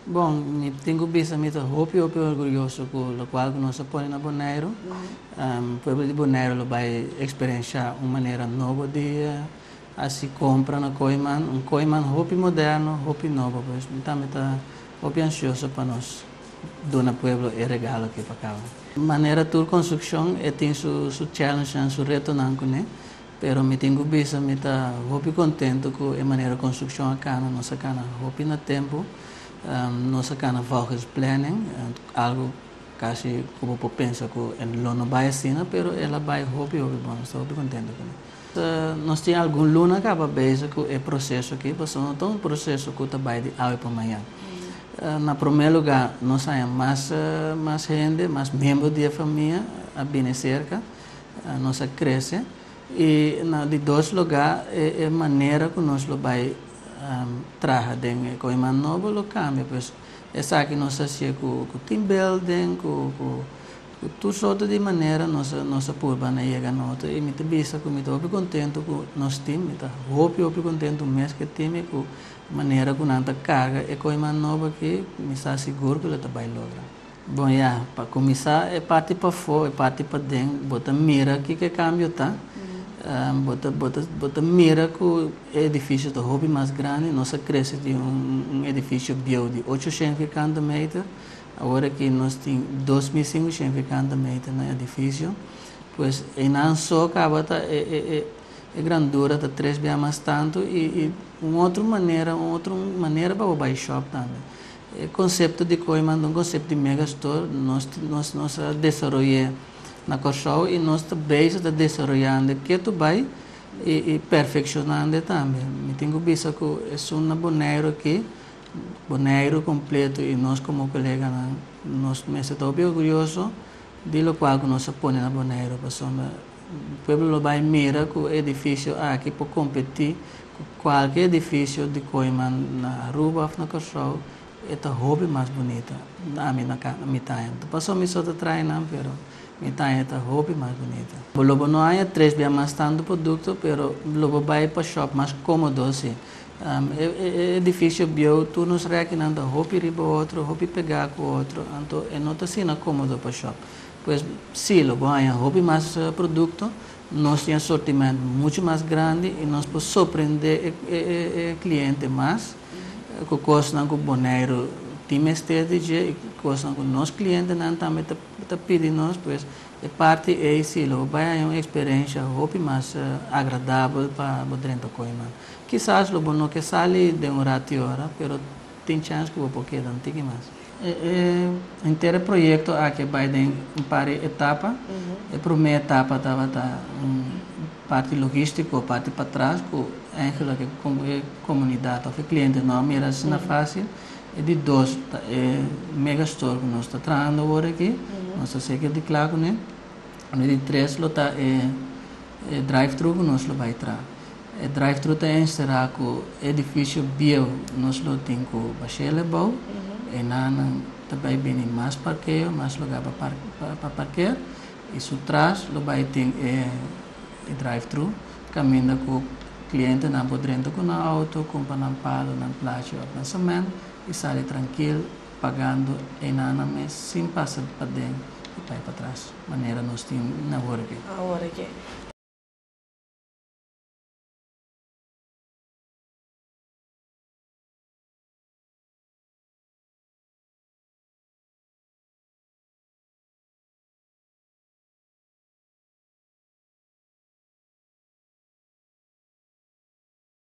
Bon, mi tin ku bisa mi ta hopi hopi orguyoso ku lokual ku nos a pone na Boneiru. Pueblo di Boneiru lo bai eksperenshá un manera nobo di hasi kompra na Kooyman, un Kooyman hopi moderno, hopi nobo. Pues mi tambe ta hopi ansioso pa nos duna pueblo e regalo aki pa kaba. Manera tur konstrukshon e tin su su challengenan, su retonan kuné, pero mi tin ku bisa mi ta hopi kontentu ku e manera konstrukshon a kana, nos a kana hopi na tempu, nos a kana volgens planning, algu kasi ku bo por pensa ku e lo no bai asina, pero el a bai hopi hopi bon, nos ta hopi kontentu kuné. Nos tin algun luna kaba bezig ku e proseso aki, pasobra no ta un proseso ku ta bai di awe pa mañan. Na promé lugá nos haña mas mas hende, mas miembro di e famia a bini serka, nos a krese. I na di dos lugá e manera ku nos lo bai traha den e Kooiman Nobo lo kambia. Pues esaki nos a hasié ku team building, ku Ku tur sorto di manera nos a nos a purba na yega na otro i mi ta bisa ku mi ta hopi kontentu ku nos tim, mi ta hopi hopi kontentu mes ku e tim i ku manera ku nan ta karga e koiman nobo aki, mi sa sigur ku lo ta bai logra. Bon ya, pa kuminsá e parti pafó, e parti paden, bo ta mira kiko e kambio ta, bo ta bo ta bo ta mira ku e edifisio ta hopi mas grandi, nos a krese di un un edifisio bieu di ocho shen vierkante meter Awor aki nos tin 2500 vierkante meter na edifisio, pues einan so kaba ta e e grandura ta tres bia mas tantu i un otro manera, un otro manera pa bo bai shop tambe. E konsepto di Kooiman ta un konsepto di mega store, nos nos nos a desaroy'é na Kòrsou i nos ta bezig ta desaroyando ketu bai i perfekshonando tambe. Mi tin ku bisa ku esun na Boneiru aki Boneiru kompleto i nos komo koleganan nos mester ta hopi orguyoso di lokual ku nos a pone na Boneiru pasobra pueblo lo bai mira ku e edifisio aki por kompetí ku kualke edifisio di Kooiman na Aruba òf na Kòrsou, e ta hopi mas bunita ami na mi taña. No ta pasobra mi so ta traha nan pero mi taña ta hopi mas bunita. Bo lo bo no haña tres bia mas tantu produkto pero lo bo bai pa shòp mas kómodo si. E edifisio bieu tur nos rekinan ta hopi riba otro, hopi pegá ku otro, anto e no ta asina kómodo pa shòp. Pues sí, lo bo haña hopi mas produkto, nos tin asortiment muchu mas grandi i nos por sorprendé e kliente mas ku kosnan ku Boneiru tin mester di dje i kosnan ku nos klientenan tambe ta pidi nos. Pues e parti ei sí, lo bo bai haña un eksperensha hopi mas agradabel pa bo drenta Kooiman. Kisas lo bo no ke sali den un rati ora, pero tin chèns ku bo por keda un tiki mas. E henter e proyekto aki a bai den un par di etapa. E promé etapa tabata un parti logístiko, parti patras ku eigenlijk e komunidat òf e kliente no a mira asina fásil. E di dos ta e mega store ku nos ta trahando awor aki, nos ta seker di kla kuné. E di tres lo ta e drive thru ku nos lo bai traha. E drive thru ta enserá ku e edifisio bieu nos lo tin ku bashel abou, einan ta bai bini mas parkeo, mas lugá pa pa parker i su tras lo bai tin e drive thru kaminda ku klientenan por drenta ku nan outo, kumpra nan palu, nan plachi òf nan semènt i sali trankil pagando einan nan mes sin pasa paden i bai patras manera nos tin na awor aki. Awor aki.